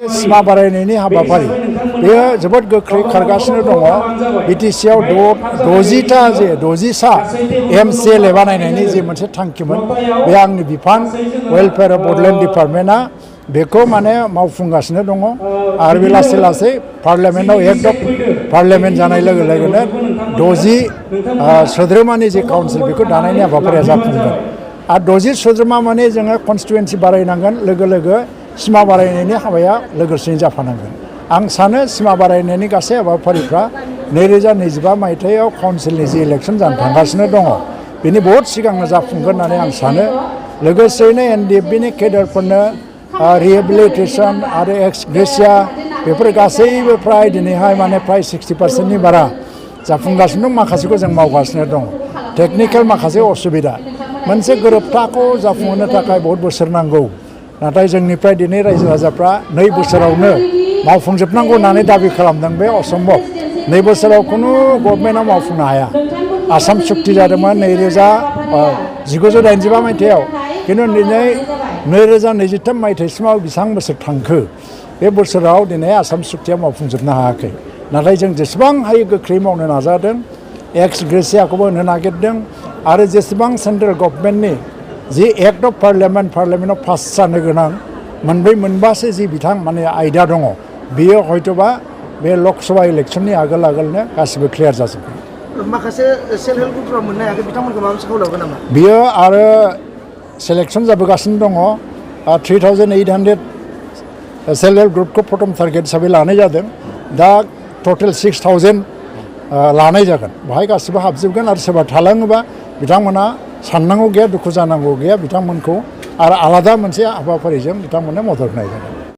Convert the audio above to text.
सिमा बारायनायनि हाबाफारि बेयो जोबोद गोख्रै खारगासिनो दङ। बिटिसिआव 60टा जे 60सा MCLA बानायनायनि जे मोनसे थांखिमोन बे आंनि बिफान वेलफेयार अफ बड'लेण्ड डिपार्टमेन्टआ बेखौ माने मावफुंगासिनो दङ आरो बे लासै लासै पार्लियामेन्टआव एक्ट अफ पार्लियामेन्ट जानाय लोगो लोगोनो 60 सोद्रोमानि जे काउन्सिल बेखौ दानायनि हाबाफारिया जाफुंगोन। आरो 60 सोद्रोमा माने जोङो कनस्टिटुवेन्सि बारायनांगोन, लोगो लोगो सिमा बारायनायनि हाबाया लोगोसेनो जाफानांगोन। आं सानो सिमा बारायनायनि गासै हाबाफारिफ्रा 2025 मायथाइयाव काउन्सिलनि जि इलेक्सन जानो थांगासिनो दङ बेनि बहुद सिगांनो जाफुंगोन होननानै आं सानो। लोगोसेयैनो NDFBनि केडारफोरनो रिहेबिलिटेसन आरो एक्स ग्रेसिया बेफोर गासैबो फ्राय दिनैहाय माने फ्राय 60% बारा जाफुंगासिनो दं। माखासेखौ जों मावगासिनो दं। टेकनिकेल माखासे असुबिदा, मोनसे गोरोबथाखौ जाफुंहोनो थाखाय बहुत बोसोर नांगौ। नाथाय जोंनिफ्राय दिनै रायजो राजाफ्रा 2 बोसोरावनो मावफुंजोबनांगौ होननानै दाबि खालामदों। बे असम्भब। 2 बोसोराव खुनु गभर्नमेन्टआ मावफुंनो हाया। आसाम सुक्ति जादोंमोन 1985 मायथाइयाव, खिन्थु दिनै 2023 मायथाइसिमाव बेसेबां बोसोर थांखो, बे बोसोराव दिनै आसाम सुक्तिया मावफुंजोबनो हायाखै। नाथाय जों जेसेबां हायो गोख्रै मावनो नाजादों, एक्स ग्रेसियाखौबो होनो नागिरदों आरो जेसेबां सेन्ट्रेल गभर्नमेन्टनि जि एक्ट अफ पार्लियामेन्टआव पास जानो गोनां 4-5सो जि माने आयदा दङ, बेयो हयतोबा बे लकसभा इलेक्सननि आगोलनो गासिबो क्लियार जाजोबगोन। माखासे सेल्फ हेल्प ग्रुपफोराव मोननो हायाखै, बिथांमोनखौ माबा मोनसे खावलायगोन नामा? बियो आरो सेलेक्सन जाबोगासिनो दङ। 3800 सेल्फ हेल्प ग्रुपखौ प्रथम टारगेट हिसाबै लानाय जादों। दा टटेल 6000 लानाय जागोन। बेहाय गासिबो हाबजोबगोन आरो सोरबा थालाङोबा बिथांमोना साननांगौ गैया, दुखु जानांगौ गैया। बिथांमोनखौ आरो आलादा मोनसे हाबाफारिजों बिथांमोननो मदद होनाय जागोन।